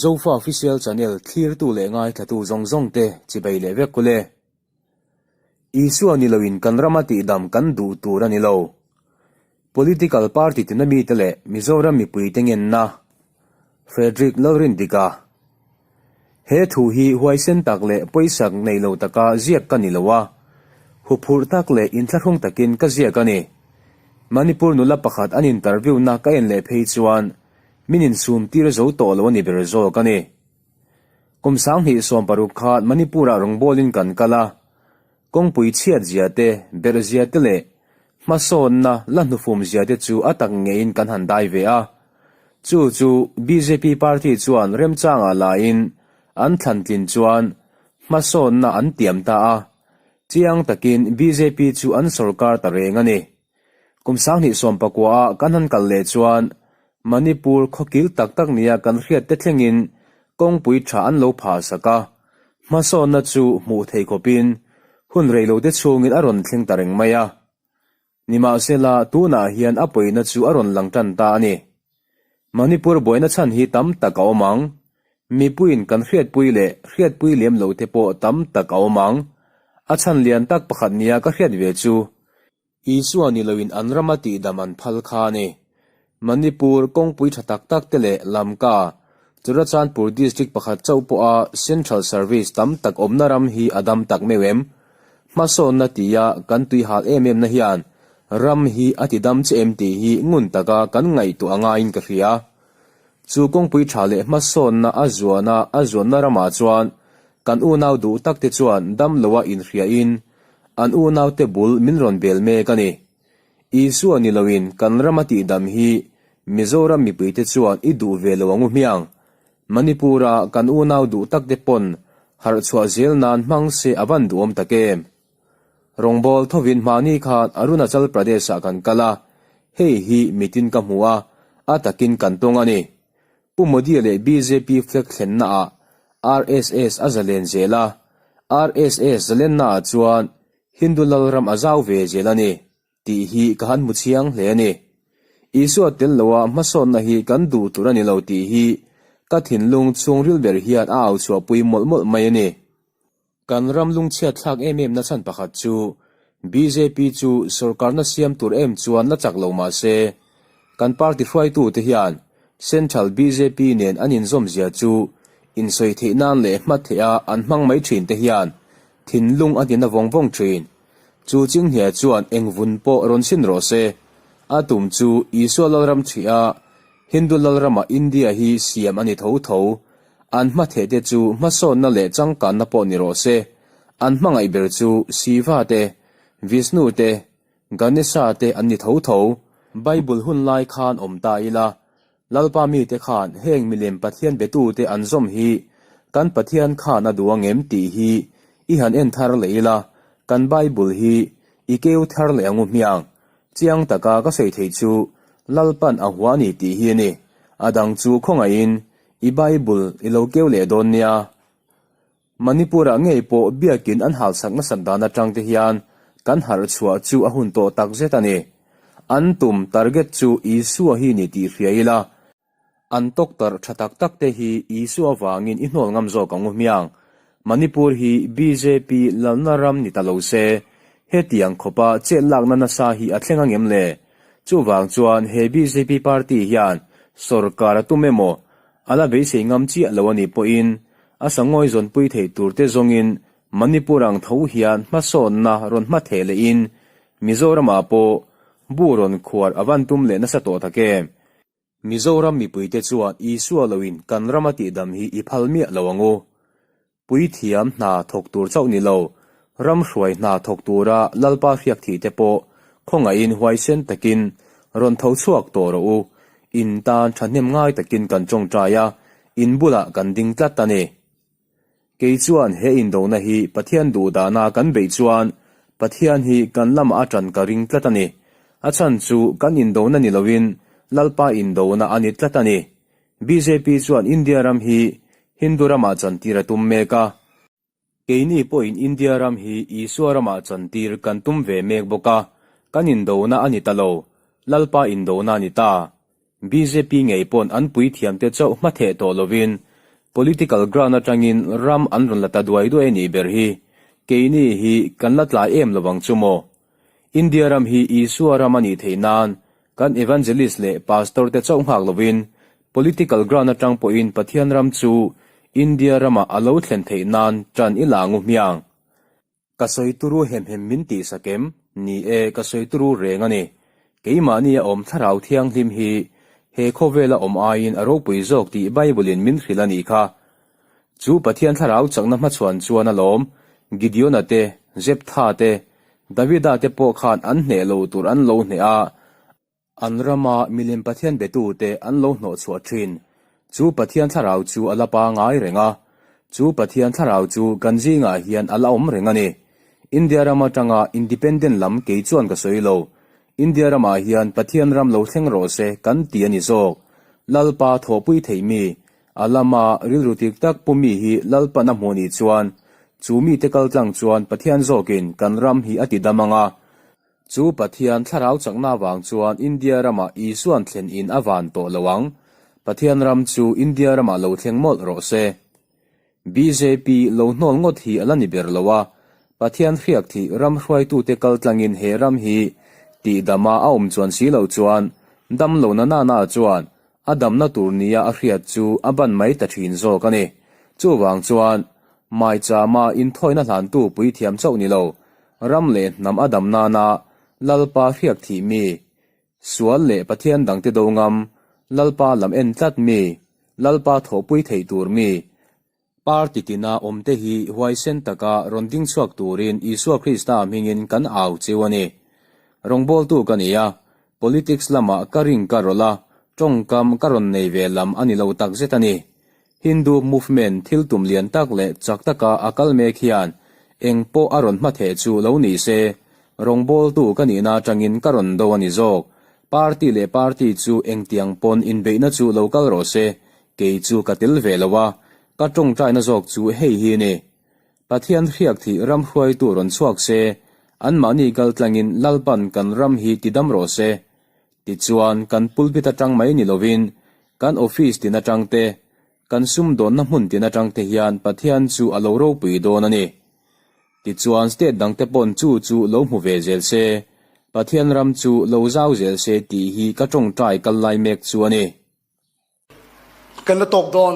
Zofa Official Channel thlirtu leh ngaithlatu zawng zawng te chibei leh vek kule. Isua ni loin kan rama tihdam kan duh tur a ni lo. Political party tina mite leh Mizoram mipuite ngenna Frederick Lalrindika He thu hi huaisen tak leh pawisak nei lo taka ziak ka ni lo a, huphurh tak leh inthlahrung takin ka ziak a ni. Manipur nula pakhat an interview na ka en leh phei chuan min insum tir zo tawh lo a ni ber zawk a ni. Kum 2016 khan Manipur-ah rawngbawlin kan kal a, kawngpui chhiat zia te, berh zia te leh hmasawnna la hnufum zia te chu a tak ngeiin kan han dai ve a. Chu chu bjp party chuan remchangah lain an thlan tlin chuan hmasawnna an tiam ta a, chiang takin bjp chu an sawrkar ta reng a ni. Kum 2019 ah kan han kal leh chuan Manipur khawkil tak tak nia kan hriat te thlengin kawngpui tha an lo phah sak a, hmasawnna chu hmuh theih khawpin hun reilote chhungin a rawn thleng ta reng mai a. Nimahsela, tunah hian a pawina chu a rawn lang tan ta a ni. Manipur buaina chhan hi tam tak a awm ang. Mipuiin kan hriatpui leh hriatpui lem lo te pawh tam tak a awm ang. A chhan lian tak pakhat nia ka hriat ve chu Isua ni loin an rama tihdam an phal kha a ni. Manipur kawngpui tha tak tak te leh Lamka, Churachandpur district pakhat chauh pawha Central Service tam tak awmna ram hi a dam tak meuh em? Hmasawnna tia kan tuihal em em na hian ram hi a tidam che em tih hi ngun taka kan ngaihtuah a ngaiin ka hria. Chu kawngpui tha leh hmasawnna a zuana a zuanna ramah chuan kan unau duh tak te chuan dam loa inhriain An unaute bul min rawn bel mek a ni. Isua ni loin kan rama tihdam hi Mizoram mipuite chuan i duh ve lo ang u hmiang. Manipur-a kan unau duh takte pawn harh chhuah zel nan hmang se a van duhawm tak em. Rawngbawl thovin hmahni khan Arunachal Pradesh-ah kan kal a, hei hi mitin ka hmu a, a takin kan tawng a ni. Pu Modi-a leh bjp flag thlennaah RSS a zalen zel a, RSS zalennaah chuan Hindu lalram a zau ve zel a ni, tih hi ka han hmu chiang hle a ni. Isua tel loa hmasawnna hi kan duh tur a ni lo tih hi ka thinlung chhungril ber hian a au chhuahpui mawlh mawlh mai a ni. Kan ram lungchhiat thlak em em na chhan pakhat chu bjp chu sorkarna siam tur em chuan la chak lo mah se, kan party hruaitute hian Central bjp nen an inzawm zia chu insawi theih nan leh hma theih a an hmang mai thin te hian thinlung a tina vawng vawng thin. Chu Chinghnia chuan eng vun pawh rawn sin rawh se, a tum chu Isua Lalram ṭhih a Hindu Lalramah India hi siam a ni tho tho. An hmatheh te chu hmasawnna leh changkanna pawh ni rawh se, an hmangaih ber chu Shiva te, Vishnu te, Ganesha te an ni tho tho. Bible hun lai khan awm ta ila, Lalpa mite khan heng milem Pathian betute an zawm hi kan Pathian khan a duh angem tih hi i han en thar leh ila, kan Bible hi i keu thar leh angu hmiang. Chiang taka ka sawi theih chu Lalpan a hua a ni tih hi a ni. A dang chu khawngaihin I Bible i lo keu leh dawn nia. Manipur-ah ngei pawh biakin an halsak nasat dan atang te hian kan harh chhuah chu a hun tawh tak zet a ni. An tum, target, chu Isua hi ni tih hria ila, an tawktarh tha tak tak te hi Isua vangin i hnawl ngam zawk ang u hmiang. Manipur hi bjp lalna ram ni ta lo se, hetiang khawpa chet lakna nasa hi a thleng angem le? Chuvang chuan he bjp party hian sorkar a tum emaw, a la beisei ngam chiah lo a nih pawhin a sangawi zawnpui theih tur te zawngin Manipur ang tho hian hmasawnna rawn hma theh lehin Mizoramah pawh bu rawn khuar a van tum leh nasa tawh tak em? Mizoram mipuite chuan Isua loin kan rama tihdam hi i phal miah lo ang u. Puithiam hna thawk tur chauh ni lo, ram hruai hna thawk tura Lalpa hriak thih te pawh khawngaihin huaisen takin rawn tho chhuak tawh rawh u. In tan thahnem ngai takin kan tawngtai a, in bulah kan ding tlat a ni. Kei chuan he indona hi Pathian duhdana kan beih chuan Pathian hi kan lamah a tan ka ring tlat a ni. A chhan chu kan indona ni loin Lalpa indona a ni tlat a ni. Bjp chuan India ram hi Hindu ramah chantir a tum mek a. Keini pawhin India ram hi Isua ramah chantir kan tum ve mek bawk a, kan indona a ni ta lo, Lalpa indona a ni ta. Bjp ngei pawn an puithiamte chauh hmatheh tawh lovin Political ground atangin ram an rawn la ta duai duai a nih ber hi. Keini hi kan la tlai em lovang chu maw? India ram hi Isua ram a nih theih nan kan evangelist leh pastor te chauh nghak lovin political ground atang pawhin Pathian ram chu India ramah a lo thlen theih nan tan i la ngu hmiang. Ka sawi turu hem hem min tih sak em? Ni e, ka sawi turu reng a ni. Keimahni a awm thlarau thianghlim hi he khawvela awm aiin a ropui zawk tih Bible-in min hrilh a nih kha. Chu Pathian thlarau chakna hmachhuan chuan a lawm, Gideona te, Jeptha te, Davida te pawh khan an hneh lo tur an lo hneh a, An rama milem Pathian betute an lo hnawhchhuah thin. Chu Pathian thlarau chu a la pangai reng a. Chu Pathian thlarau chu kan zingah hian a la awm reng a ni. India ram atanga independent lam kei chuan ka sawi lo. India ramah hian Pathian ram lo thleng rawh se kan ti a ni zawk. Lalpa thawhpui theih mi, a lama rilru tik tak pu mi hi Lalpan a hmuh nih chuan chu mite kaltlang chuan Pathian zawkin kan ram hi a ti dam ang a. Chu Pathian thlarau chakna vang chuan India ramah Isua'n thlen in a van tawh lo ang. Pathian ram chu India ramah lo thleng mawlh rawh se. Bjp lo hnawl ngawt hi a la ni ber lo a, Pathian hriak thih ram hruaitute kal tlangin he ram hi tihdama a awm chuan si loh chuan dam lo na nana chuan a damna tur nia a hriat chu a ban mai ta thin zawk a ni. Chuvang chuan Maichama inthawina hlantu puithiam chauh ni lo, ram leh hnam a dam nana Lalpa hriak thih mi, sual leh Pathian dangte do ngam, Lalpa lam en tlat mi, Lalpa thawhpui theih tur mi, Party tina awmte hi huaisen taka rawn ding chhuak turin Isua Krista hmingin kan au cheu a ni. Rawngbawltu ka ni a, politics lamah ka ring ka rawlh a, tawngkam ka rawn nei ve lam a ni lo takzet a ni. Hindu movement thil tum lian tak leh chak taka a kal mek hian eng pawh a rawn hmatheh chu lo ni se, rawngbawltu ka nihna atangin ka rawn do a ni zawk. Party leh party chu engtiang pawn inbeihna chu lo kal rawh se, kei chu ka tel ve lo a, ka tawngtaina zawk chu hei hi ni. Pathian hriak thih ram hruaitu rawn chhuak se, anmahni kal tlangin Lalpan kan ram hi tidam rawh se. Tichuan, kan pulpit atang mai ni lovin, kan office tin atang te, kan sumdawnna hmun tin atang te hian Pathian chu a lo ropui dawn a ni. Tichuan, state dangte pawn chu chu lo hmu ve zel se, Pathian ram chu lo zau zel se tih hi ka tawngtai kal lai mek chu a ni. Kan la tawk dawn,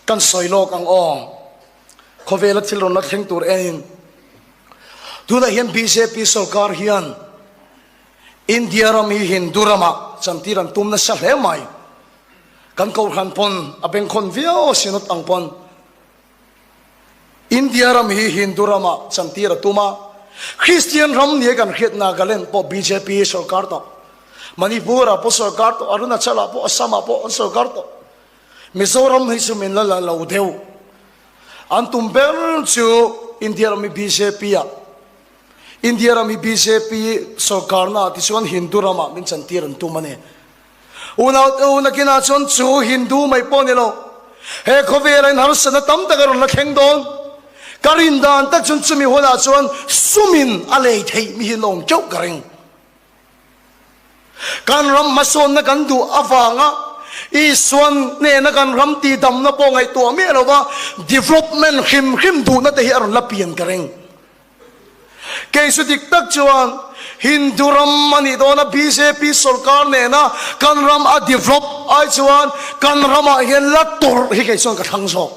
kan sawi lawk ang aw. Khawvela thil rawn la thleng tur enin tunah hian bjp sorkar hian India ram hi Hindu ramah chantir an tum nasa hle mai. Kan kohhran pawn a bengkhawn viau a Synod ang pawn. India ram hi Hindu ramah chantir a tum a, Kristian ram nia kan hriat Nagaland pawh bjp sorkar tawh, Manipur ah pawh sorkar tawh, Arunachal ah pawh, Assam ah pawh an sorkar tawh. Mizoram hi chu min la la lo deuh. An tum ber chu India ram hi bjp ah, India ram hi bjp sorkarna ah tichuan Hindu ramah min chantir an tum a ni. Unau te u nakinah chuan chu Hindu mai pawh ni lo, he khawvela in harsatna tam tak a rawn la thleng dawn. Ka rin dan tak chuan chumi hunah chuan sumin a lei theih mi hi an awm teuh ka ring. Kan ram hmasawnna kan duh avanga Isuan hnena kan ram tihdamna pawh ngaihtuah miah lova development hrim hrim duhna te hi a rawn la pian ka ring. Kei chu dik tak chuan Hindu ram a nih dawn a, bjp sorkar nena kan ram a develop ai chuan kan ramah hian la tawrh hi kei chuan ka thlang zawk.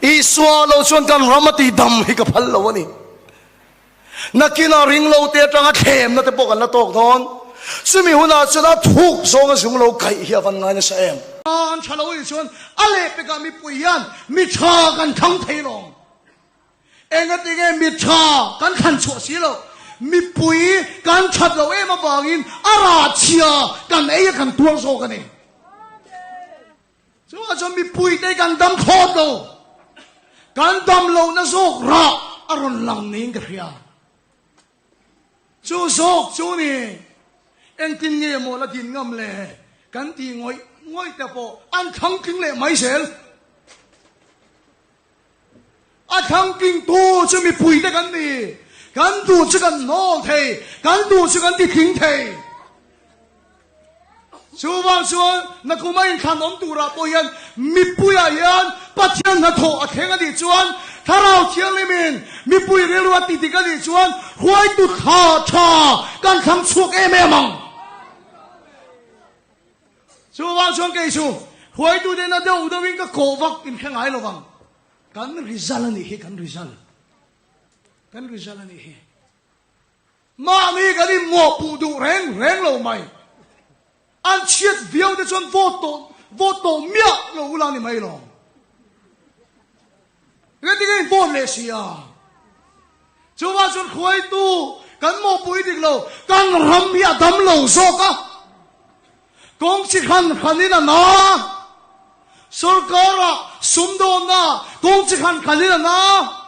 Isua lo chuan kan ram a tihdam hi ka phal lo a ni. Nakinah ringlo te atanga thlemna te pawh kan la tawk dawn. Chumi hunah chuan a thuk zawnga zung lo kaih hi a van ngai nasa em. An tha lo nih chuan a lehpekah mipui hian mi tha kan thlang thei lawm. Engati nge mi tha kan thlan chhuah si loh? Mipui kan that loh em avangin a rah chhia kan ei a kan tuar zawk a ni. Chuvang chuan mipuite kan dam thlawt lo. Kan dam lohna zawk rah a rawn lang niin ka hria. Chu zawk chu ni, engtin nge maw la din ngam le kan tih ngawih ngawih te pawh an thlang tling leh mai zel. A thlangtling tu chu mipui te kan ni. Kan duh chu kan hnawl thei, kan duh chu kan titling thei. Chuvang chuan nakum a inthlan awm turah pawh hian mipuiah hian Pathian hnathawh a thleng a nih chuan Thlarau Thianghlimin mipui rilru a ti dik a nih chuan hruaitu tha tha kan thlang chhuak em em ang. Chuvang chuan kei chu hruaitute na deuh deuhin ka kawh vak in hre ngai lo vang. Kan result a nih hi kan result. Kan result a nih hi. Mahni kan inmawhpuh duh reng reng lo mai. An chhiat viau te chuan vote tawh vote tawh miah lo ula ni mai lawm. Engati nge in vote leh si a? Chuvang chuan hruaitu kan mawhpui dik lo, kan ram hi a dam lo zawk a. Kawng chi hran hranin a na a. Sorkara sumdawnna kawng chi hran hranin a na a.